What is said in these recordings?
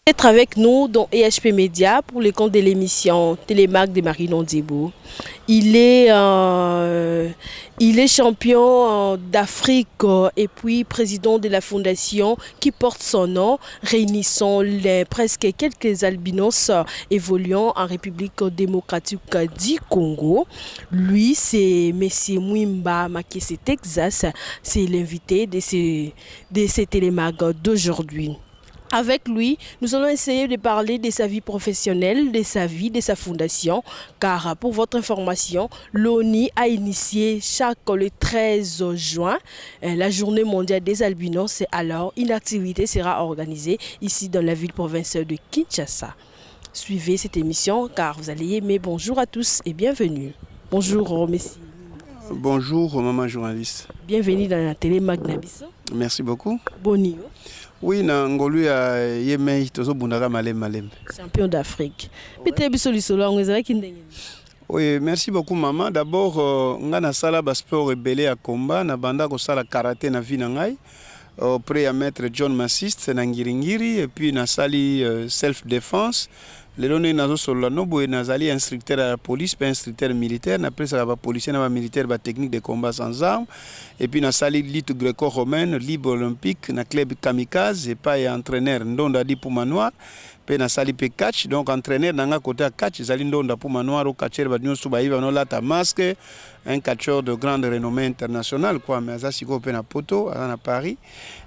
Être avec nous dans EHP Media pour le compte de l'émission Télémac de Marinon Djebo. Il est champion d'Afrique et puis président de la fondation qui porte son nom, réunissant les presque quelques albinos évoluant en République démocratique du Congo. Lui, c'est Monsieur Mwimba Makese Texas. C'est l'invité de ce Télémag d'aujourd'hui. Avec lui, nous allons essayer de parler de sa vie professionnelle, de sa vie, de sa fondation, car pour votre information, l'ONU a initié chaque le 13 juin la journée mondiale des albinos. Alors, une activité sera organisée ici dans la ville-province de Kinshasa. Suivez cette émission car vous allez aimer. Bonjour à tous et bienvenue. Bonjour, monsieur. Bonjour, maman journaliste. Bienvenue dans la télé Magna biso. Merci beaucoup. Boni? Oui, na ngolu ya ye mei, tozobundaka malembe malembe. Champion d'Afrique. Peut-être biso lisolo yango ezalaki ndenge nini? Oui, merci beaucoup, maman. D'abord, nga nasala basport ebele ya combat, na banda kosala karaté na vie na ngai auprès ya maître John Massiste na Ngiringiri, et puis nasali self défense. Lelo ndenge nazosolola no boye, nazali instructeur ya police mpe instructeur militaire, napesaka bapolicier na bamilitaire batechnique de combat sans armes. Et puis nasali lutte gréco-romaine libre olympique na club Kamikaze epai ya entraîneur Ndonda Di Puma Noir, mpe nasali mpe catch. Donc entraîneur na nga côté ya catch ezali Ndonda Puma Noir, o catcheur bato nyonso bayebi, banolata masque, un catcheur de grande renommée internationale, quoi. Mais aza sikoyo mpe na Poto, aza na Paris.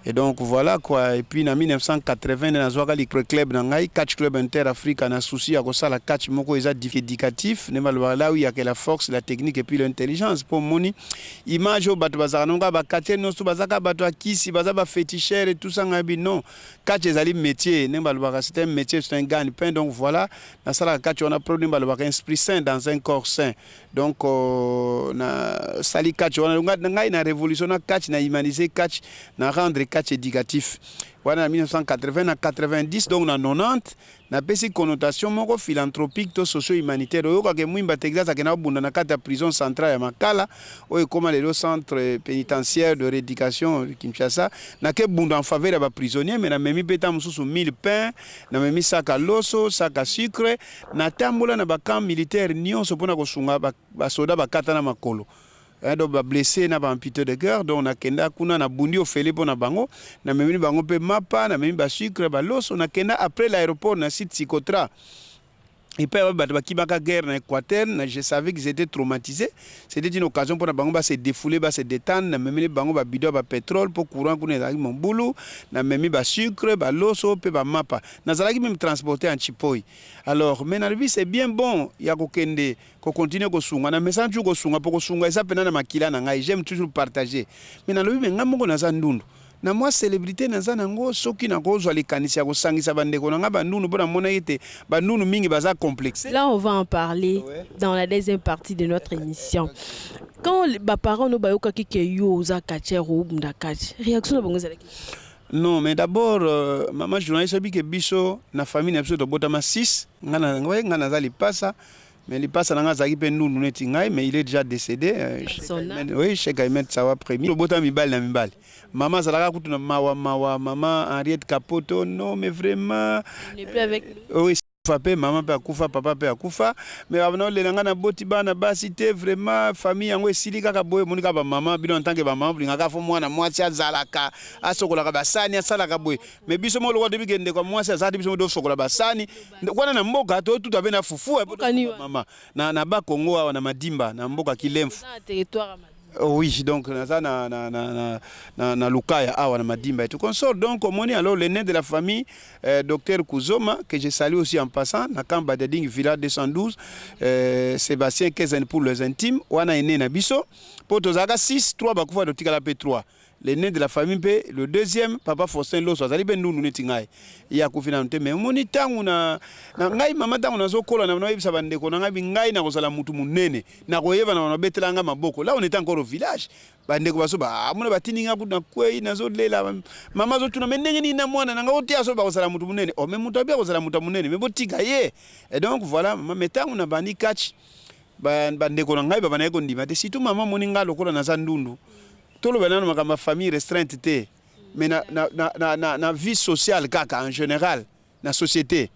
Et donc voilà quoi. Et puis na 1980 nde nazwaka licre club na ngai, Catch Club Inter Africa, na souci ya kosala catch moko eza éducatif, nde balobaka là où il y a que la force, la technique et puis l'intelligence. Mpo omoni image oyo bato bazalaka nango kaka, bacatcheur nyonso bazaka bato ya kisi, baza baféticheur et tout ça. Ngai bi non, catch ezali métier, ndenge balobaka c'est un métier, c'est un gagne-pain. Donc voilà, nasalaka catch wana pro, ndenge balobaka esprit sain dans un corps sain. Donc nasali catch wana ngai na révolution na catch, na humaniser catch, na rendre catch éducatif wana na 1980. Na 90, donc na 90, napesi connotation moko philanthropique to socio-humanitaire. Oyokaka Mwimba Texas akenda kobunda na kati ya prison centrale ya Makala, oyo ekóma lelo centre pénitentiaire de rééducation de Kinshasa. Nake bunda en faveur ya baprisonnier, mais namemi mpe ta mosusu 1000 pain, namemi saka loso, saka sucre. Natambola na bacamp militaire nyonso mpona kosunga basoda bakata na makolo, hein, donc bablessé na baamputé de guerre. Donc nakenda kuna, nabundi ofele mpo na bango, namemi bango mpe mapa, namemi basucre, baloso. Nakenda après l'aéroport na site Sikotra epai oyo bato bakimaka guerre na Équateur. Na je savais qu'ils étaient traumatisés, c'était une occasion mpona bango base défouler, base détendre. Namemeli bango babidon ya bapétrole mpo courant kuna ezalaki mobulu, namemi basucre, baloso mpe bamapa. Nazalaki même transporté en chipoi. Alors, mais nalobi c'est bien bon ya kokende kocontinue kosunga, na mesana toujours kosunga, mpo kosunga eza mpena na makila na ngai, j'aime toujours partager. Mais nalobi me ngai moko naza ndundu na mwa célébrité naza nango, soki nakozwa likanisi ya kosangisa bandeko na ngai bandundu, mpo namona ete bandundu mingi baza complexe. Là, on va en parler dans la deuxième partie de notre émission. Quand baparents no bayokaki ke yo oza catcheur, obunda catch, réaction na bango ezalaki? Non, mais d'abord, mama journaliste, oyebi ke biso na famille na biso tobotama 6. Ngai naza lipasa, mais lipasa na ngai azalaki mpe ndundu neti ngai, mais il est déjà décédé. Son âme. Oui, Cheikh Ahmed Sawa premier. Tobotama mibali na mibali. Mama azalaka kutu na mawa mawa, mama Henriette Kapoto. Non, mais vraiment. Il n'est plus avec nous. Oui, akufa mpe, mama mpe akufa, papa mpe akufa. Mais bana olela ngai naboti bana basi te, vraiment famille yango esili kaka boye. Omoni kaka bamama, bino en tant que bamama bolingaka fo mwana mwasi azalaka asokolaka basani, asalaka boye. Mais biso moko lokola toyebi ke ndeko ya mwasi azala te, biso moko tosokola basani wana na mboka, totuta mpe na fufu. Mboka nini wana? Mama na Bakongo awa na Madimba, na mboka Kilemfu. Oza na territoire ya Madimba. Oui, donc naza na Lukaya awa na Madimba et tout consort. Donc omoni, alors l'aîné de la famille, docteur Kuzoma, que je salue aussi en passant, na camp Badading, villa 212, Sébastien Kezen pour les intimes, wana aîné na biso. Po tozalaka 6, 3 bakufa, totikala pe 3. L'aîné de la famille mpe le deuxième, papa Faustin Loso, azali mpe ndundu neti ngai, ye akufi nanu te. Mais omoni ntango na ngai mama, ntango nazokola na nayebisa bandeko na ngai bi ngai nakozala mutu monene, nakoyeba na banabetela ngai maboko. Là, on était encore au village. Bandeko baso amona batindi ngai kutu, nakwei, nazolela. Mama azotuna me ndenge nini na mwana na ngai otia so bakozala mutu monene. Oh, mais moto abi akozala moto ya monene, mais botika ye. Et donc voilà, mama. Mais ntango na bandi catch, bandeko na ngai babandaki kondima te, surtout mama. Moni ngai lokola naza ndundu, toloba nano makambo ya famille restreinte te, mais na vie sociale kaka en général. na société.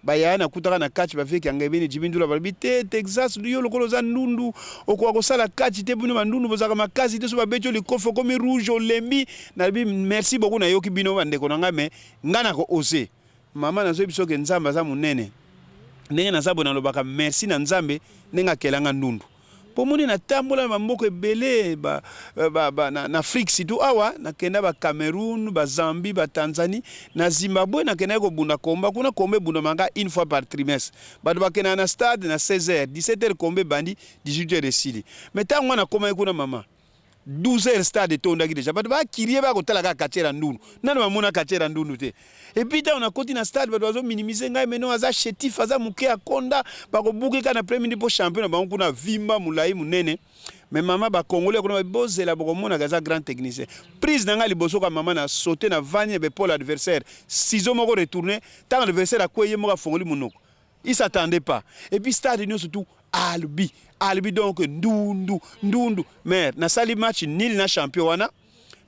Bayaya nakutaka na catch, ba vieux Kiangebeni, Jimmy Ndula, balobi te: "Texas, yo lokola oza ndundu, okoka kosala catch te. Bino bandundu bozalaka makasi te. So babeti yo likofi, okomi rouge, olembi." Nalobi: "Merci beaucoup, nayoki bino bandeko na ngai, mais ngai nako ose." Mama, nazoyebi soki Nzambe aza monene. Ndenge naza boye, nalobaka merci na Nzambe ndenge akelanga ndundu, mpo moni natambola na bamboka ebele ba, ba, ba, na Afrique, surtout awa nakenda baCameroun, baZambie, baTanzanie, na Zimbabwe nakendaki kobunda komba. Kuna komba ebundamaka une fois par trimestre. Bato bakendaka na stade na 16 heures, 17 heures komba ebandi, 18 heures esili. Mais ntango wana nakomaki kuna, mama, 12 heures stade etondaki déjà. Bato bakirie, bakotala kaka catcheur ya ndundu. Nano bamona catcheur ya ndundu te. Et puis ntango nakoti na stade, bato bazominimiser ngai: "Meno aza chétif, aza moke, akonda, bakobuki kaka na premier minute." Mpo champion na bango kuna vimba molai monene. Mais mama, bakongoli kuna, bozela, bokomonaka aza grand technicien. Prise na ngai liboso ka, mama, na saute na vani na baépaule adversaire, ciseau moko retourné. Ntango adversaire akwei, ye moko afongoli monoko, il s'attendait pas. Et puis stade nyonso tout albi albi, donc ndundu ndundu. Mais nasali match nul na champion wana.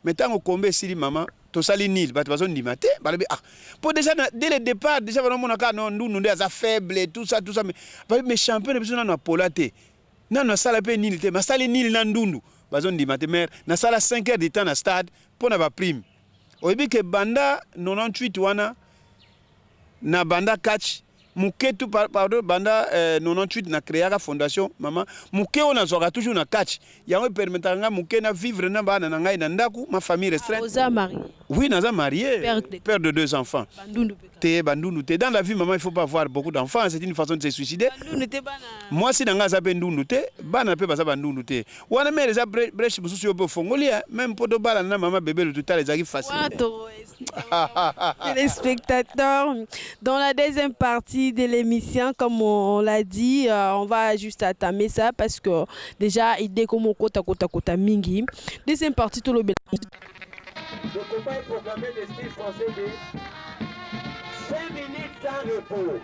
Mais ntango kombe esili, mama, tosali nul, bato bazondima te. Balobi: "Ah," mpo déjà dès le départ déjà banomona kaka no ndundu nde aza faible, tout ça, tout ça. Mais balobi: "Mais champion na biso nano apola te, nano asala mpe nul te, masali nul na ndundu." Bazondima te. Mais nasala 5 heures de temps na stade mpo na baprime. Oyebi ke banda 98 wana na banda catch moke tu, pardon, banda 98 na créaka fondation, mama. Moke oyo nazwaka toujours na catch, yango epermettaka ngai moke na vivre na bana na ngai na ndako, ma famille restreinte. Oza marié? Oui, naza marié. Père de- Père de deux enfants. Bandundu mpe kaka? Te, bandundu te. Dans la vie, maman, il faut pas avoir beaucoup d'enfants, c'est une façon de se suicider. Bandundu te bana? Mwasi na ngai aza mpe ndundu te, bana mpe baza bandundu te. Wana mere eza brèche mosusu yo mpe ofongoli même mpo tobalana na mama bebe lututala ezalaki facile. Wana to téléspectateurs, dans la deuxième partie de l'émission, comme on l'a dit, on va juste entamer ça parce que déjà, idée comme kota kota kota mingi. Deuxième partie, tout le Le combat est programmé de style français de 5 minutes sans repos.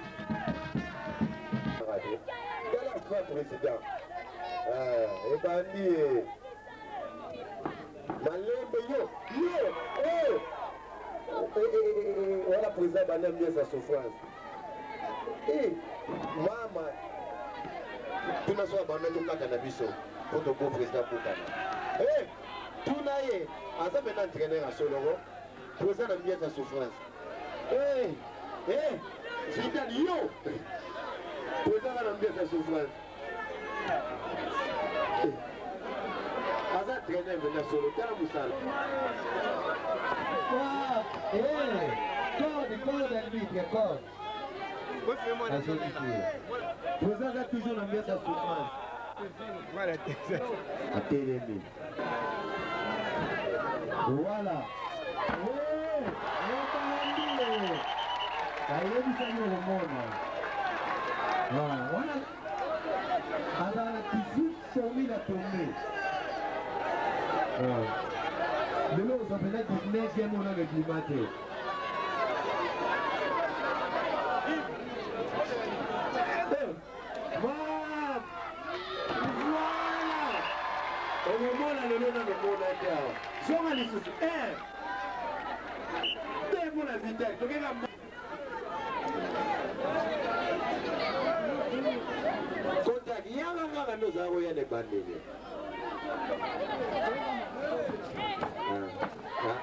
Tala président. Ebandi malembe yo yo oh! Eh, eh, eh, wana président bandi ambiance ya souffrance. Mama, tuna so abanda tokata na biso mpo tobo président kukana. Tuna ye, aza mena entraîneur ya soloko. Président na ambiance ya souffrance. Zidane yo, président aza na ambiance ya souffrance. Aza entraîneur mena solo, tala mosala. Corde, corde, arbitre, corde. Président aza toujours na ambiance ya souffrance. Atelemi. Voilà. Ayebisaki komona wana azala na 18 formule atombe. Lelo ozwa mpena 19e oyo nano ebima te. Voilà, okomona lelo nano mona te awa. Zonga lisusu 1 2 mpona vitesse tokeka. Contact yanga ngaka nde ozala koya na ebandeli. Ah, ah. Ah.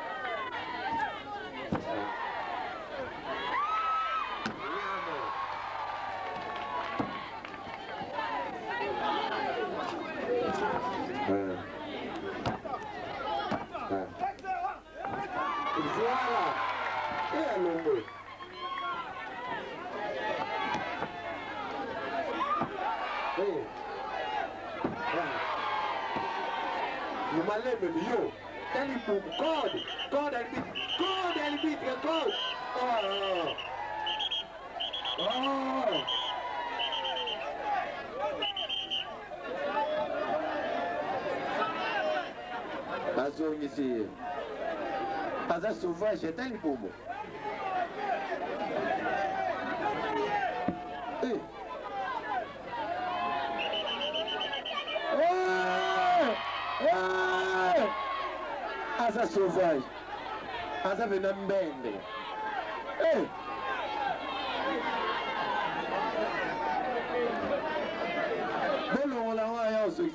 Nyama. Ah. Ah. Voilà. Et alongo. Eh. Ah. Malembe yo. Tali boum. Corde. Corde arbitre. Corde arbitre. Corde. Oh. Oh. Bazongisi ye, aza sauvage, ata libumu. Eh. Eh! Eh! Aza sauvage, aza pena mbendre. Eh!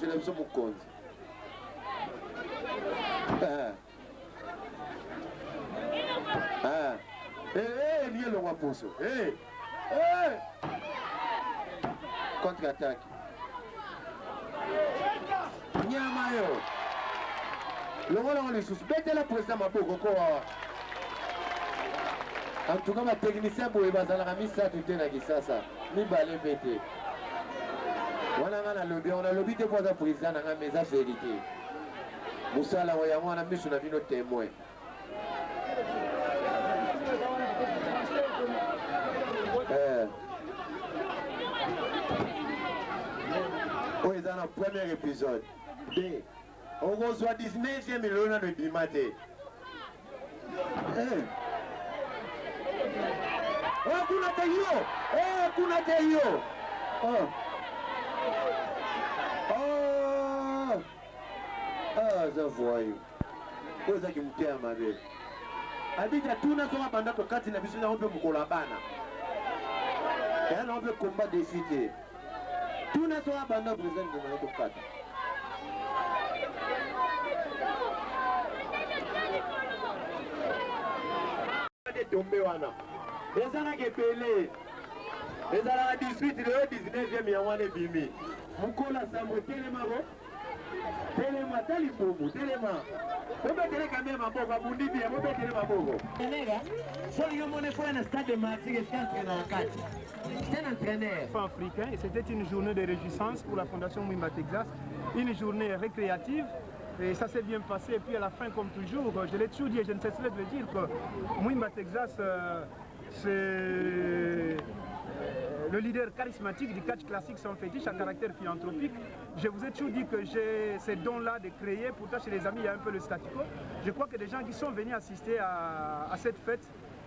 azwela biso mokonzi. Eh. Eh. Eh, eh, elingi elongwa poso. Eh. Eh. Contre attaque. Nyama yo. Longola ngo lisusu. Betela président maboko ko wawa. En tout cas, ba technicien boye bazalaka misato te na Kisasa. Mibale mpe te. Wana nga nalobi yango, nalobi te mpo aza président na nga, mais eza verite. Mosala yango yango wana, miso na bino témoin. Eh. Oyo eza na premier épisode. B. Okozwa 19e lelo nano ebima te. Eh. Eh, kuna te yo. Eh, kuna te yo. Oh. Oh. Ah, aza voyou. Oyo eza kimutema mabe. Abita tuna soka banda tokati na biso yango mpe mokolo ya bana. Eya nango mpe combat défi te. Tuna soka banda président ndima ye tokata. Tombe wana ezalaka ebele, ezalaka 18 lelo 19e yango wana ebimi. Mokolo ya sambo telemako Telema ata libumu, telema. Bobetele kamere maboko, abundi bien, bobetele maboko. Enera, soki yo mone foya na stade de Martyrs esika entraîneur na kati. C'est un entraîneur. Africain et c'était une journée de réjouissance pour la Fondation Mwimba Texas, une journée récréative. Et ça s'est bien passé. Et puis à la fin, comme toujours, je l'ai toujours dit et je ne cesserai de le dire que Mwimba Texas, c'est le leader charismatique du catch classique sans fétiche à caractère philanthropique. Je vous ai toujours dit que j'ai ces dons-là de créer. Pourtant, chez les amis, il y a un peu le statu quo. Je crois que des gens qui sont venus assister à cette fête,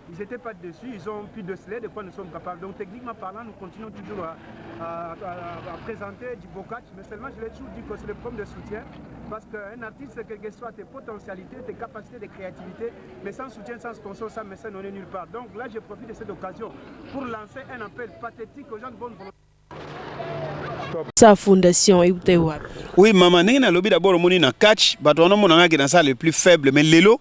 ils n'étaient pas dessus, ils ont pu déceler de quoi nous sommes capables. Donc techniquement parlant, nous continuons toujours à présenter du beau catch, mais seulement je l'ai toujours dit que c'est le problème de soutien, parce qu'un artiste, quelles que soient tes potentialités, tes capacités de créativité, mais sans soutien, sans sponsor, sans mécène, on n'est nulle part. Donc là, je profite de cette occasion pour lancer un appel pathétique aux gens de bonne volonté. Sa fondation euta wapi? Oui mama, ndenge nalobi, d'abord omoni na catch, bato wana omona ngaki naza le plus faible, mais lelo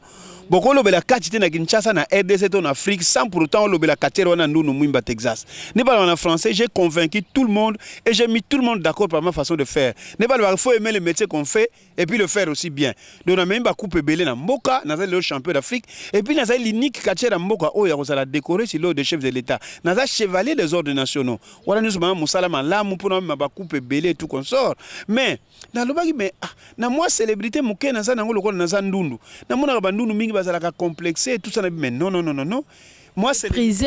bokolobela catch te na Kinshasa, na RDC to na Afrique sans pour autant olobela catcheur wana Ndundu Mwimba Texas. Ne balobaka na français, j'ai convaincu tout le monde et j'ai mis tout le monde d'accord par ma façon de faire. Ne balobaka, faut aimer le métier qu'on fait et puis le faire aussi bien. Donc namemi bacoupe ebele na mboka, nazali lelo champion d'Afrique et puis nazali l'unique catcheur ya mboka oyo ya kozala décoré sur l'ordre des chefs de l'État. Naza chevalier des ordres nationaux. Wana nyonso mama mosala malamu mpona bamema bacoupe ebele et tout consort. Mais nalobaki, mais ah, na mwa célébrité moke naza nango, lokola naza ndundu, namonaka bandundu mingi bazalaka complexe et tout ça. Nabi, mais non, non, non, non, non, moi Prisé.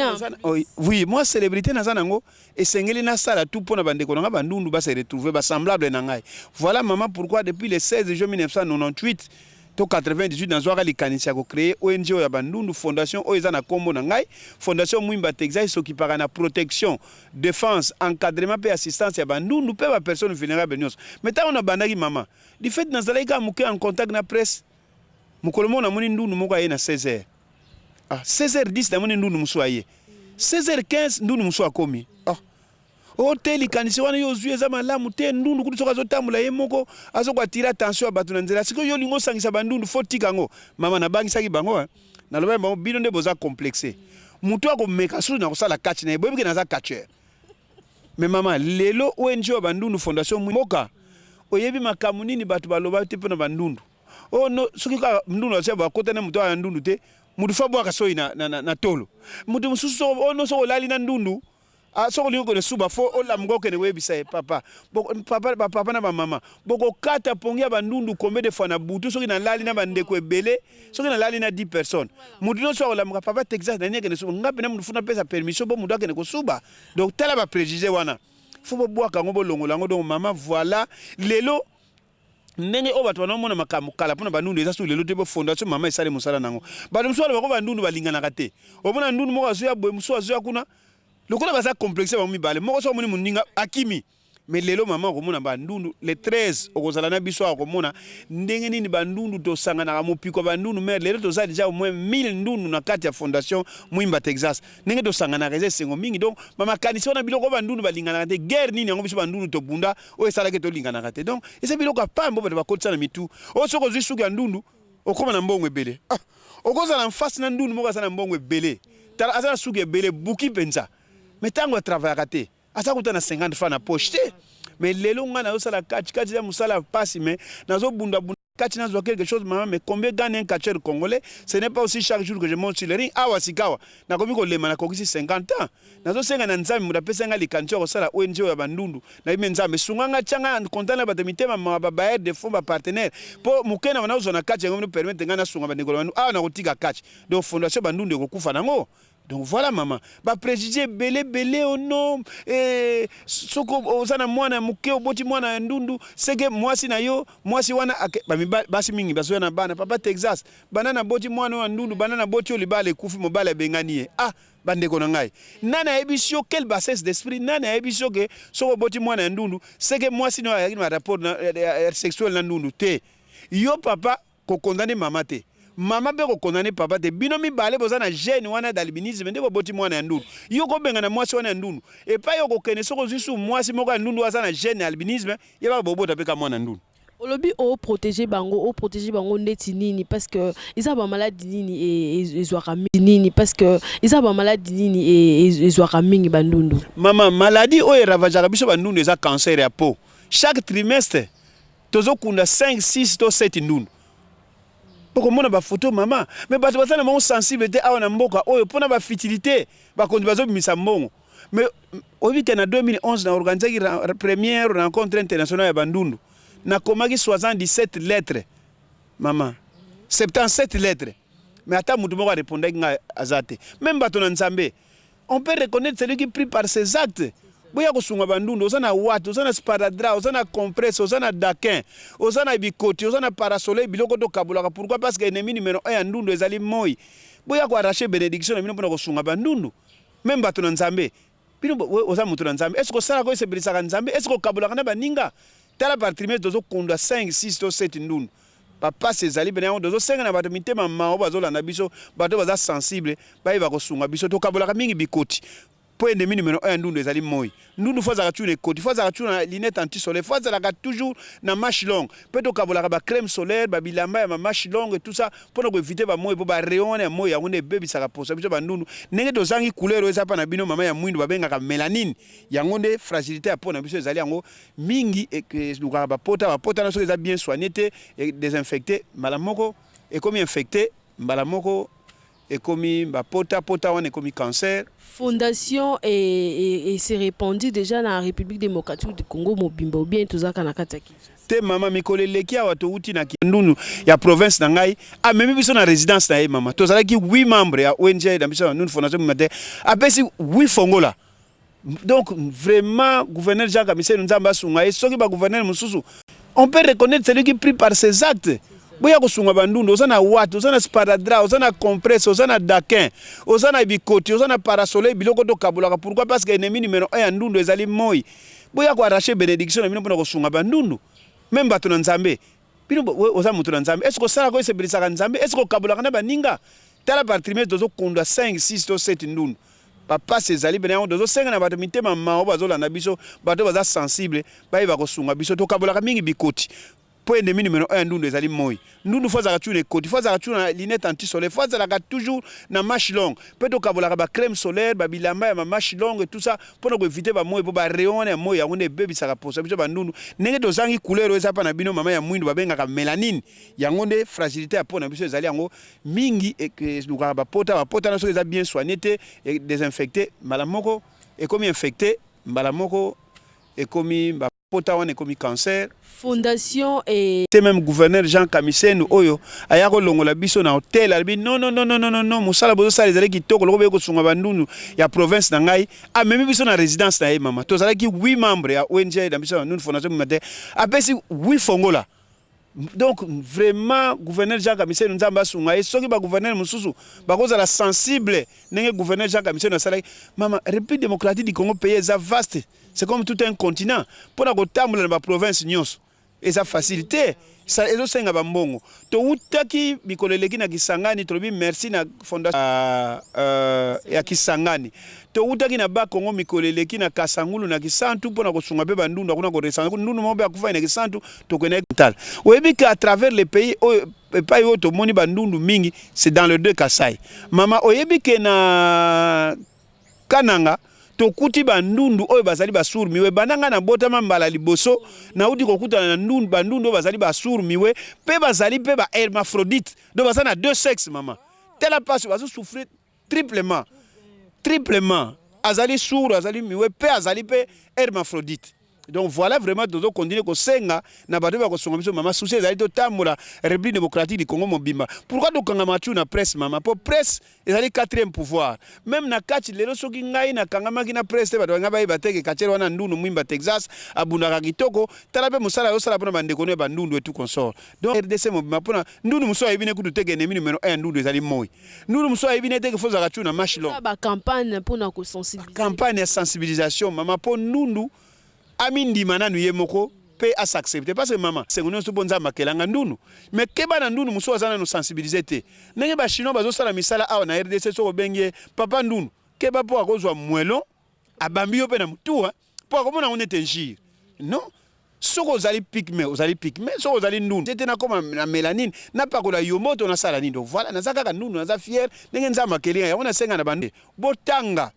Oui, moi célébrité naza nango, esengeli nasala tout mpona bandeko na nga bandundu base retrouver basemblable na ngai. Voilà mama, pourquoi depuis le 16 juin 1998 to 98 nazwaka likanisi ya kocréer ONG oyo ya bandundu, fondation oyo eza na nkombo na ngai, Fondation Mwimba Texas. Esokipaka na protection, défense, encadrement mpe assistance ya bandundu mpe bapersone vulnérable nyonso. Mais ntango nabandaki mama, du fait nazalaki kaka moke en contact na presse, mokolo moko namoni ndundu moko aye na 16 heures. Ah, 16h10 namoni ndundu mosusu aye, 16h15 ndundu mosusu akomi. Ah, o te, likanisi wana yo ozwi eza malamu te. Ndundu kutu soki azotambola ye moko azokoattirer attention ya bato na nzela. Sikoyo yo olingi osangisa bandundu, faut tika yango. Mama, nabangisaki bango, nalobaki bango: bino nde boza complexe. Motu akomeka susu na kosala catch na ye, boyebi ke naza catcheur. Mais mama, lelo ONG ya bandundu, Fondation Mboka, oyebi makambo nini bato baloba te mpona bandundu? Oh no, soki kaka ndundu asia bakota na moto aya ndundu te, motu fa bwaka soi na tolo. Motu mosusu, oh no, soki olali na ndundu, ah, soki olingi okende suba, faut olamuka okende koyebisa ye papa. Papa, bapapa na bamama bokokata pongi ya bandundu combien de fois na butu. Soki nalali na bandeko ebele, soki nalali na 10 personnes, motu nyonso akolamuka: "Papa Texas nani akende suba?" Nga mpena motu faut napesa permission mpo motu akende kosuba. Donc tala bapréjugé wana, faut bobwaka yango, bolongola yango. Donc mama, voilà, lelo ndenge oyo bato banaomona makambo kala mpona bandundu eza su lelo te. Bo fondation mama esali mosala nango. Bato mosusu balobako bandundu balinganaka te. Omona ndundu moko azoya boye, mosusu azoya kuna, lokola baza complexe bango mibale. Moko soki omoni moninga akimi. Mais lelo, mama, okomona bandundu le 13 okozala na biso awa, komona ndenge nini bandundu tosanganaka, mopiko ya bandundu. Mais lelo toza déjà au moins 1000 ndundu na kati ya Fondation Mwimba Texas. Ndenge tosanganaka eza esengo mingi. Donc bamakanisi wana, biloko oyo bandundu balinganaka te, guerre nini yango biso bandundu tobunda oyo esalaki tolinganaka te? Donc eza biloko ya pambo bato bakotisa na mitu oyo. Soki ozwi suki ya ndundu, okóma na mbongo ebele. Ah, okozala mfasi na ndundu moko aza na mbongo ebele, tala, aza na suki ebele, buki mpenza, mais ntango atravaillaka te, aza kuta na 50 francs na poche te. Mais lelo ngai nazosala kati kati ya mosala ya pasi, mais nazobundabunda kati, nazwa quelque chose, mama. Mais combien gagne un catcheur congolais? Ce n'est pas aussi chaque jour que je monte sur le ring. Awa sikawa nakomi kolema, nakokisi 50 ans. Nazosenga na Nzambe, moto apesa ngai likanisi ya kosala ONG oyo ya bandundu, nayebi Nzambe sunga nga, tianga content na bato mitema mawa, babailleurs de fonds, bapartenaire, mpo moke na nazozwa na kati yango permettre ngai nasunga bandeko na bandu. Awa nakotika kati, donc fondation bandundu ekokufa nango. Donc voilà, mama, bapréjugé ebele ebele. Ono soki oza na mwana ya moke, oboti mwana ya ndundu, seke mwasi na yo, mwasi wana, basi mingi bazoya na bana: "Papa Texas, banda naboti mwana oyo ya ndundu, banda naboti oyo, libala ekufi, mobali abengani ye." Ah, bandeko na ngai, nani ayebisi yo? Quelle bassesse d'esprit! Nani ayebisi yo ke soki oboti mwana ya ndundu, seke mwasi na yo ayaki na rapport sexuel na ndundu te? Yo papa kokondane mama te, mama mpe kokondane papa te. Bino mibale boza na gène wana d'albinisme, nde boboti mwana ya ndundu. Yo kobenga na mwasi wana ya ndundu epai okokende, soki ozwi su mwasi moko ya ndundu aza na gène ya albinisme, ye baka bobota mpe ka mwana ndundu. Olobi oprotéger bango, oprotéger bango ndeti nini? Parce que eza bamaladi nini ezwaka nini? Parce que eza bamaladi nini ezwaka mingi bandundu? Mama, maladie oyo eravageaka biso bandundu eza cancer ya peau. Chaque trimestre tozokunda 5, 6 to 7 ndundu. Okomona bafoto, mama, mais bato baza na bango sensible te awa na mboka oyo mpona bafutilité. Bakonzi bazobimisa mbongo, mais oyebi te, na 2011 na organisaki première rencontre internationale ya bandundu, nakomaki 77 lettres, mama, 77 lettres, mais ata motu moko arépondaki ngai aza te. Même bato na Nzambe, on peut reconnaître celui qui prie par ses actes. Boya kosunga bandundu. Oza na ouate, oza na sparadrap, oza na compresse, oza na dakin, oza na bikoti, oza na parasoleil, biloko tokabolaka. Pourquoi? Parce que ennemi numéro 1 ya ndundu ezali moi. Boya koarracher bénédiction na bino mpona kosunga bandundu. Même bato na Nzambe, bino oza moto na Nzambe, est-ce osalaka oyo esepelisaka Nzambe? Est-ce okabolaka na baninga? Tala, par trimestre tozokunda 5, 6 to 7 ndundu. Bapasi ezali pene yango. Tozosenga na bato mitema mawa bazolanda biso, bato baza sensible, bayeba kosunga biso. Tokabolaka mingi bikoti, mpo ennemi numéro 1 ya ndundu ezali moi. Ndundu faut azalaka toujours na ekoti, faut azalaka toujours na lunette anti-soleil, faut azalaka toujours na manche longue. Mpe tokabolaka bacrème solaire, babilamba ya bamanche longue et tout ça, mpona koéviter bamoi, mpo barayon wana ya moi yango nde ebebisaka poso biso bandundu. Ndenge tozangi couleur oyo eza mpa na bino, mama, ya mwindu, babengaka mélanine, yango nde fragilité ya peau na biso ezali yango mingi. Elukaka bapota, bapota na soki eza bien soigné te, désinfecté, mbala moko ekomi infecté, mbala moko ekomi bapota, pota wana ekomi cancer. Fondation et s'est répandue déjà dans la République démocratique du Congo mobimba ou bien tozalaka na kati ya Kinshasa? Te, mama, mikolo eleki awa touti na Kindundu ya province na ngai, amemi biso na résidence na ye. Mama, tozalaki 8 membre ya ONG na biso ya Nunu, Fondation Mima te, apesi 8 fongola. Donc vraiment, gouverneur Jean Kamiseno, Nzambe asunga ye. Soki bagouverneur mosusu, on peut reconnaître celui qui prie par ses actes. Boya kosunga bandundu. Oza na ouate, oza na sparadrap, oza na compresse, oza na dakin, oza na bikoti, oza na parasoleil, biloko tokabolaka. Pourquoi? Parce que ennemi numéro 1 ya ndundu ezali moi. Boya koarracher bénédiction na bino mpona kosunga bandundu. Même bato na Nzambe, bino oza moto na Nzambe, est-ce osalaka oyo esepelisaka Nzambe? Est-ce okabolaka na baninga? Tala, par trimestre tozokunda 5, 6 to 7 ndundu. Bapasi ezali pene yango. Tozosenga na bato mitema mawa bazolanda biso, bato baza sensible, bayeba kosunga biso. Tokabolaka mingi bikoti, mpo ennemi numéro 1 ya ndundu ezali moi. Ndundu faut azalaka toujours na ekoti, faut azalaka toujours na lunette anti-soleil, faut azalaka toujours na manche longue. Mpe tokabolaka bacrème solaire, babilamba ya bamanche longue et tout ça, mpona koéviter bamoi, mpo barayon wana ya moi yango nde ebebisaka poso biso bandundu. Ndenge tozangi couleur oyo eza mpa na bino, mama, ya mwindu, babengaka mélanine, yango nde fragilité ya peau na biso ezali yango mingi. Elukaka bapota, bapota na soki eza bien soigné te, désinfecté, mbala moko ekomi infecté, mbala moko ekomi bapota wana ekomi cancer. Fondation et te, même gouverneur Jean Kamisenu oyo aya kolongola biso na hotel, alobi: "Non, non, non, non, non, non, mosala bozosala ezali kitoko, loko boye kosunga bandundu ya province na ngai." Amemi biso na résidence na ye. Mama, tozalaki 8 membre ya ONG na biso ya Nunu, Fondation Mima te, apesi 8 fongola. Donc vraiment, gouverneur Jacques Amiseno, Nzambe asunga ye. Soki bagouverneur mosusu bakozala sensible ndenge gouverneur Jacques Amiseno asalaki, mama, République démocratique du Congo, pays eza vaste, c'est comme tout un continent. Mpona kotambola na baprovince nyonso eza facile te, ezosenga bambongo. Towutaki mikolo eleki na Kisangani, tolobi merci na fondation ya Kisangani. Towutaki na Bakongo mikolo eleki, na Kasangulu, na Kisantu, mpona kosunga mpe bandundu akuna, korecenser ndundu moko mpe akufaki na Kisantu. Tokendaki tala, oyebi ke à travers le pays oyo, epai oyo tomoni bandundu mingi, c'est dans le deux Kasai. Mama, oyebi ke na Kananga tokuti bandundu oyo bazali basourds-muets. Banda ngai nabotama, mbala liboso nauti kokutana na ndundu, bandundu oyo bazali basourds-muets mpe bazali mpe bahermaphrodite, donc baza na deux sexes. Mama, tela mpasi, bazosouffrir triplement, triplement. Azali sourd, azali muet mpe azali mpe hermaphrodite. Donc voilà, vraiment tozocontinuer kosenga na bato oyo bakosunga biso. Mama, souci ezali totambola République démocratique du Congo mobimba. Pourquoi tokangama tu na presse, mama? Mpo presse ezali quatrième pouvoir. Même na kati lelo, soki ngai nakangamaki na presse te, bato banga bayeba te ke catcheur wana ndundu Mwimba Texas abundaka kitoko. Tala mpe mosala azosala mpona bandeko no ya bandundu et tout consort. Donc RDC mobimba, mpona ndundu mosusu ayebi ne kutu teke ennemi numéro 1 ndundu ezali moi. Ndundu mosusu ayebi ne teke fozalaka tu na manche longue. Bacampagne mpona kosensibiliser. Campagne ya sensibilisation, mama, mpo ndundu amindima nanu ye moko mpe as'accepte, parce que mama, sengo nyonso mpo Nzambe akelanga ndundu. Mais keba na ndundu mosusu aza nanu sensibilisé te. Ndenge bachinois bazosala misala awa na RDC, soki obengi ye papa ndundu, keba, mpo akozwa mwelo abambi yo mpe na motu, mpo akomona yango nete injure. Non, soki ozali pygmée, ozali pygmée. Soki ozali ndundu te, nakoma na mélanine, napakola yo moto, nasala nini? Donc voilà, naza kaka ndundu, naza fier ndenge Nzambe akeli. Yango nasenga na bande botanga: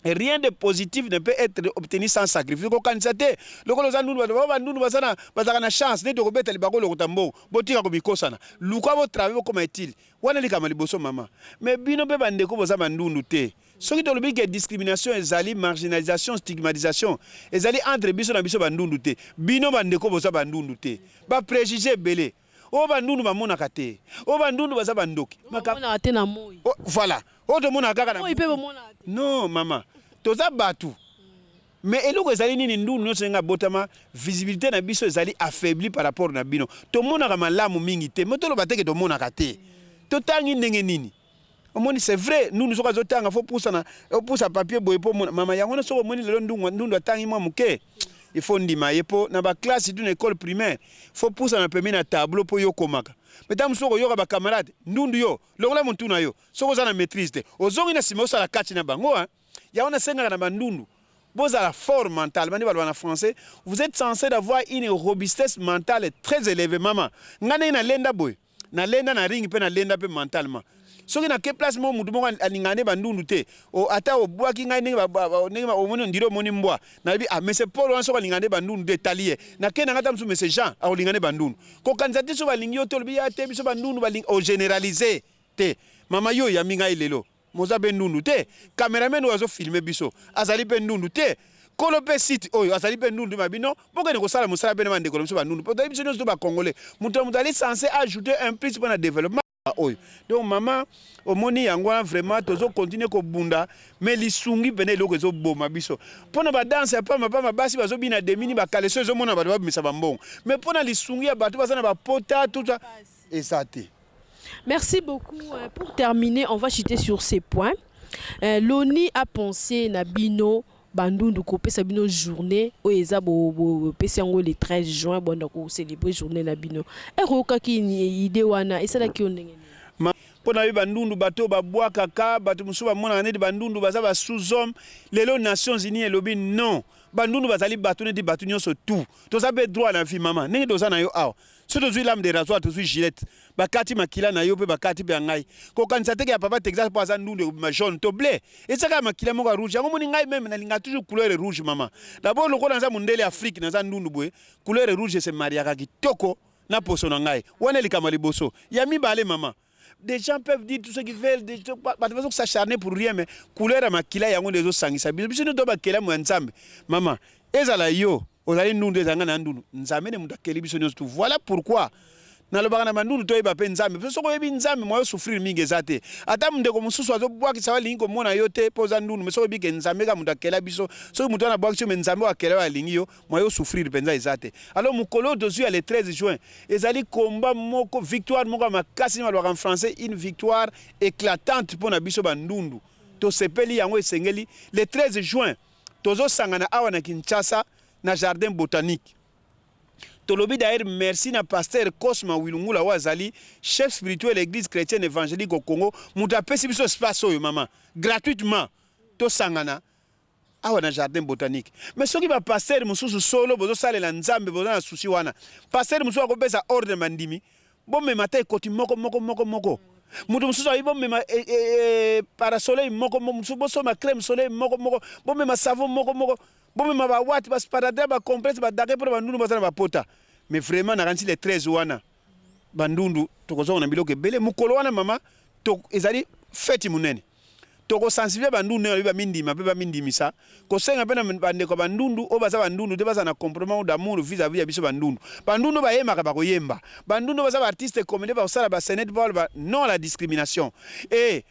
rien de positif ne peut être obtenu sans sacrifice. Kokanisa te lokola oza ndundu, bato bao bandundu bazalaka na chance neti okobeta libako, lokota mbongo. Botika komikosana, luka botravailler, bokoma utile. Wana likama liboso, mama. Mais bino mpe bandeko boza bandundu te, soki tolobi ke discrimination ezali, marginalisation, stigmatisation ezali entre biso na biso bandundu te, bino bandeko boza bandundu te, bapréjugé ebele oyo bandundu bamonaka te, oyo bandundu baza bandoki. Bamonaka te na moi. Oh, voilà, oyo tomonaka kaka na moi mpe bomonaka te. Non mama, toza bato, mais eloko ezali nini? Ndundu nyonso ndenge abotama, visibilité na biso ezali affaibli par rapport na bino. Tomonaka malamu mingi te, me toloba teke tomonaka te. Totangi ndenge nini? Omoni, c'est vrai, ndundu soki azotanga, faut pusana, opusa papier boye mpo omona. Mama, yango wana soki omoni lelo ndundu atangi mwa moke, il faut ndima ye, mpo na baclasse tu, na école primaire, faut pusana pembeni na tableau mpo yo okomaka. Me ntango mosusu okoyoka bacamarade: "Ndundu yo, longola motu na yo." Soki oza na maîtrise te, ozongi na nsima, osala kati na bango, hein. Yango nasengaka na bandundu bozala fort mental. Bandi baloba na français: vous êtes censé d'avoir une robustesse mentale très élevée. Mama, nga ndenge nalenda boye, nalenda na ring mpe nalenda mpe mentalement. Soki nake place moko, mutu moko alingaka nde bandundu te, ata obwaki ngai ndenge omoni, ondiri omoni mbwa, nalobi: "Ah, monsieur Paul wana, soki alingaka nde bandundu te, etali ye." Nakei na ngai, ta mosusu monsieur Jean akolinga nde bandundu. Kokanisa te so balingi yo te, olobi ya te, biso bandundu balingi, ogénéralise te. Mama, yo oyambi ngai lelo, moza mpe ndundu te. Cameraman oyo azofilmer biso azali mpe ndundu te. Kolo mpe site oyo azali mpe ndundu. Ma bino bokende kosala mosala mpe na bandeko na biso bandundu, mpo toyebi biso nyonso to bacongolais. Moto na moto ali censé ajouter un plus mpo na développement oyo. Donc mama, omoni yango wana, vraiment tozocontinuer kobunda, mais lisungi pene eloko ezoboma biso. Mpo na badanse ya pamba pamba, basi bazobina demini, bakaleso, ezomona bato babimisa bambongo, mais mpo na lisungi ya bato baza na bapota, tuta eza te. Merci beaucoup. Pour terminer, on va chuter sur ces points. L'ONU a pensé na bino bandundu kopesa bino journée oyo eza bopesi yango le 13 juin, bonda kocélébrer journée na bino. Ere oyokaki idée wana, esalaki yo ndenge nini? Mpo na ye bandundu, bato babwakaka, bato mosusu bamonaka neti bandundu baza basous-homme. Lelo Nations unies elobi non, bandundu bazali bato neti bato nyonso tu. Toza mpe droit na vie, mama. Ndenge toza na yo awa, so tozwi lame de rasoir, tozwi Gillette, bakati makila na yo mpe bakati mpe ya ngai. Kokanisa teke ya papa Texas mpo aza ndundu ekobima jaune to bleu, ezaka ya makila moko ya rouge. Yango moni ngai même nalinga toujours couleur rouge, mama. D'abord lokola naza mondele Afrique, naza ndundu boye, couleur rouge ese mariaka kitoko na poso na ngai. Wana elikama liboso. Ya mibale, mama, des gens peuvent dire tout ce qu'ils veulent, bato bazo s'acharner pour rien, mais couleur ya makila yango nde ezosangisa biso. Biso nde to bakelamu ya Nzambe, mama. Ezala yo ozali ndundu, ezala ngai na ndundu, Nzambe nde moto akeli biso nyonso tu. Voilà pourquoi Nalobaka na bandundu toyeba mpe Nzambe, mpe soki oyebi Nzambe moyen osouffrir mingi eza te. Ata ndeko mosusu azobwakisa yo alingi komona yo te mpo oza ndundu, mais soki oyebi ke Nzambe kaka moto akela biso, soki moto wana abwakisi yo mais Nzambe oyo akela yo alingi yo, moyen osouffrir mpenza eza te. Alors mokolo oyo tozwi ya le 13 juin ezali combat moko, victoire moko ya makasi, nde balobaka en français une victoire éclatante mpo na biso bandundu. Tosepeli yango, esengeli le 13 juin tozosangana awa na Kinshasa na jardin botanique. Tolobi d'ailleurs merci na pasteur Cosma Wilungula oyo azali chef spirituel ya église chrétienne évangélique au Congo, moto apesi biso espace oyo mama gratuitement, tosangana awa na jardin botanique. Mais soki ba pasteur mosusu solo bozosalela Nzambe, boza na souci wana, pasteur mosusu akopesa ordre bandimi bomema ata ekoti moko moko moko moko, moto mosusu ayi bomema parasoleil moko moko, mosusu bosomba crème soleil moko moko, bomema savon moko moko, bomema bawati, basparadrap, bacompresse, badake mpona bandundu baza na bapota. Mais vraiment nakanisi le 13 wana bandundu tokozonga na biloko ebele. Mokolo wana mama ezali feti monene, tokosensibiliser bandundu ndenge balobi bamindima mpe bamindimisa, kosenga mpe na bandeko ya bandundu oyo baza bandundu te baza na comportement d'amour vis-à-vis ya biso bandundu. Bandundu bayembaka, bakoyemba, bandundu baza baartiste comédien bakosala basaynètes mpo baloba non à la discrimination et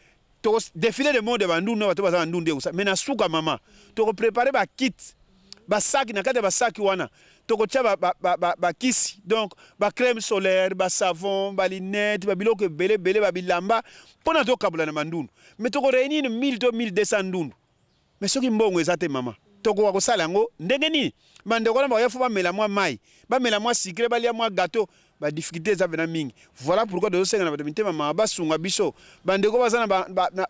défilé de mode ya bandundu na bato baza bandundu ekosala. Mais na suka mama tokopréparer bakit, basaki, na kati ya basaki wana tokotia bakisi, donc bacrème solaire, basavon, balunettes, babiloko ebele ebele, babilamba mpona tokabola na bandundu. Mais tokoréunir 1000 to 1200 ndundu, mais soki mbongo eza te mama, tokoka kosala yango ndenge nini? Bandeko wana bakoya, fo bamela mwa mai, bamela mwa sucré, balia mwa gâteau. Badifficulté eza mpenza mingi. Voilà pourquoi tozosenga na bato mitema mawa basunga biso. Bandeko baza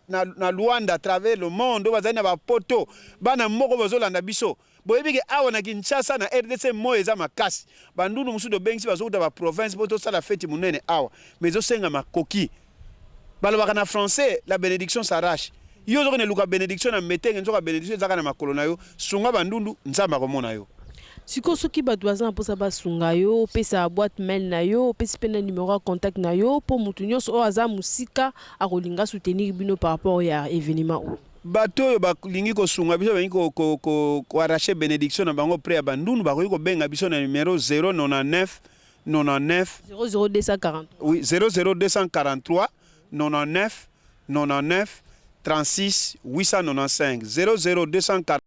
na Luanda, à travers le monde, oyo bazali na bapoto, bana moko bazolanda biso, boyebi ke awa na Kinshasa, na RDC, moi eza makasi. Bandundu mosusu tobengisi bazokuta baprovince mpo tosala feti monene awa, mais ezosenga makoki. Balobaka na français, la bénédiction s'arrache. Yo ozokende luka bénédiction na metenge, nzoka bénédiction ezaka na makolo na yo. Sunga bandundu, Nzambe akomona yo. Sikoyo soki bato baza na mposa basunga yo, opesa boîte mail na yo, opesi mpe na numéro ya contact na yo, mpo motu nyonso oyo aza mosika akolinga soutenir bino par rapport ya événement oyo. Bato oyo balingi kosunga biso, balingi koarracher bénédiction na bango près ya bandundu, bakoki kobenga biso na numéro 099 99 00243. Oui, 00243 99 99 36 895, 00240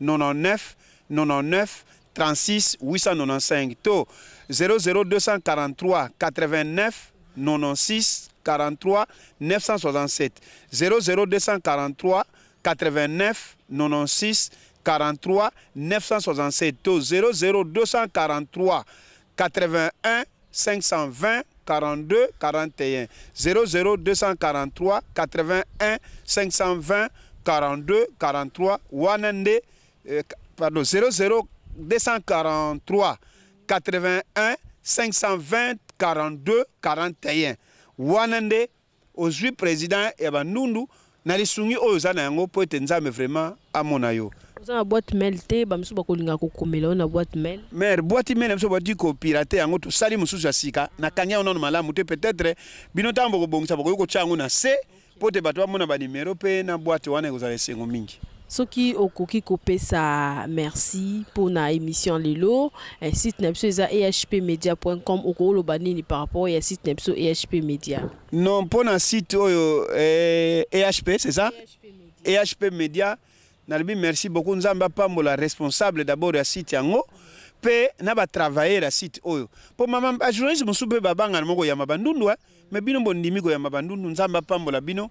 99 99 36 895 to 00243 89 96 43 967, 00243 89 96 43 967 to 00243 81 520 42 41, 00243 81 520 42 43 wana nde pardon, 00243 81 520 42 41 wana nde ozwi président ya bandundu na lisungi oyo oza na yango, mpo ete Nzambe vraiment amona yo. Oza na boîte mail te? Bamisusu bakolinga kokomela yo na boîte mail. Mare boîte mail na biso bati kopirater yango, tosali mosusu ya sika, nakangi yango nano malamu te. Peut-être bino ntango bokobongisa bokoki kotia yango na se mpo te bato bamona banimero mpe na boîte wana, ekozala esengo mingi. Soki okoki kopesa merci mpona émission lelo, site na biso eza ehpmedia.com, okoloba nini par rapport ya site na biso EHP Media? Non, mpona site oyo EHP, c'est ça, EHP Media, nalobi merci beaucoup. Nzambe apambola responsable d'abord ya site yango mpe na batravailleur ya site oyo, mpo mama bajournaliste mosusu mpe babangana moko koyamba bandundu, mais bino bondimi koyamba bandundu. Nzambe apambola bino,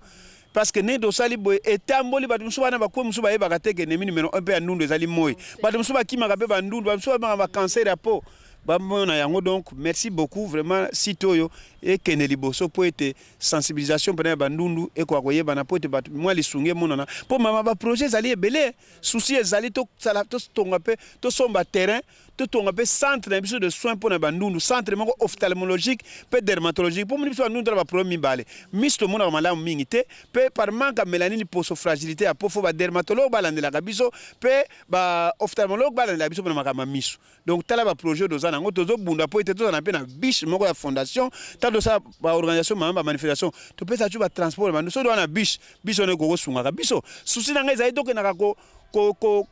parce que ndenge tosali boye etamboli, bato mosusu wana bakwe mosusu bayebaka te ke ennemi numéro 1 mpe ya ndundu ezali moi. Bato mosusu bakimaka mpe bandundu, bato mosusu babangaka bacancer ya po bamona yango. Donc merci beaucoup vraiment. Site oyo ekende liboso mpo ete sensibilisation mpena ya bandundu ekoka koyebana, mpo ete bato mwa lisungi emonana, mpo mama baprojet ezali ebele. Souci ezali tosala, totonga mpe tosomba terrain, totonga mpe centre na biso de soins mpo na bandundu, centre moko ophtalmologique mpe dermatologique, mpo moni biso bandundu tala baproblème mibale: miso tomonaka malamu mingi te, mpe par manque ya mélanine, poso, fragilité ya po. Fo badermatologue balandelaka biso mpe baophtalmologue balandelaka biso mpona makambo ya miso. Donc tala baprojet oyo toza nango, tozobunda mpo ete tozala mpe na bus moko ya fondation. Tala, tosala baorganisation mama, bamanifestation, topesa tu batransport bandu. Soki toza na bus, biso wana ekokosungaka biso. Souci na ngai ezali tokendaka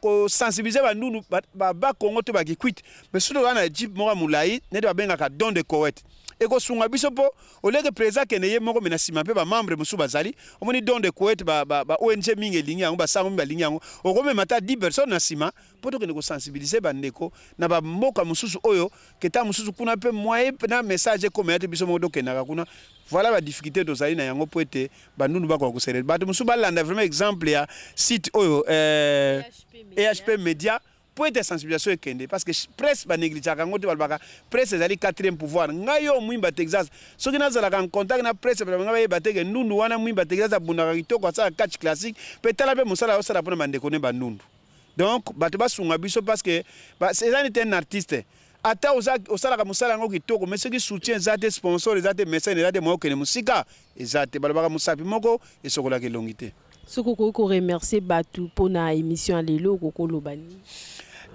kosensibiliser bandundu bakongo to bakikwite, mais soki toza na jeep moko ya molai neti babengaka don de coet. Ekosunga biso mpo oleke président akende ye moko, me na nsima mpe bamembre mosusu bazali. Omoni don de couette, ba ONG mingi elingi yango, basango mingi balingi yango. Okomema ata 10 personnes na nsima mpo tokende kosensibiliser bandeko na bamboka mosusu oyo keta mosusu kuna mpe moyen na message ekoma ya te. Biso moko tokendaka kuna. Voilà badifficulté tozali na yango mpo ete bandundu bakoka koserele. Bato mosusu balanda vraiment exemple ya site oyo EHP Media mpo ete sensibilisation ekende, parce que presse banégligeaka yango te. Balobaka presse ezali quatrième pouvoir. Ngai oyo Mwimba Texas, soki nazalaka en contact na presse, ngai bayeba te ke ndundu wana Mwimba Texas abundaka kitoko, asala catch classique mpe tala mpe mosala osala mpona bandeko ne bandundu. Donc bato basunga biso, parce que eza neti un artiste, ata osalaka mosala yango kitoko, mais soki soutien eza te, sponsor eza te, mécène eza te, moyo okende mosika eza te. Balobaka mosapi moko esokolaka elongi te. Soki okoki koremercier bato mpona émission ya lelo, okoki koloba nini?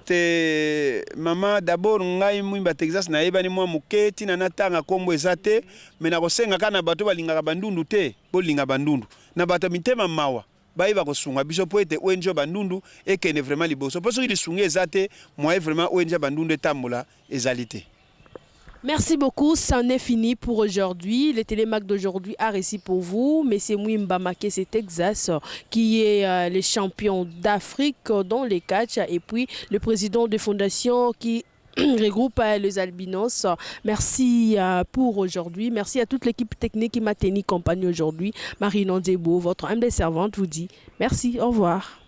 Te mama, d'abord ngai Mwimba Texas nayebani mwa moke, ntina natanga nkombo eza te, me nakosenga kaka na bato balingaka bandundu te, bolinga bandundu, na bato ya mitema mawa bayeba kosunga biso mpo ete ONG Bandundu ekende vraiment liboso, mpo soki lisungi eza te, moyen vraiment ONG Bandundu etambola ezali te. Merci beaucoup, c'en est fini pour aujourd'hui. Le Télémac d'aujourd'hui a réussi pour vous. Monsieur Mwimba Makese Texas, qui est le champion d'Afrique dans les catchs, et puis le président de fondation qui regroupe les albinos. Merci pour aujourd'hui. Merci à toute l'équipe technique qui m'a tenu compagnie aujourd'hui. Marie Nandebo, votre humble servante, vous dit merci. Au revoir.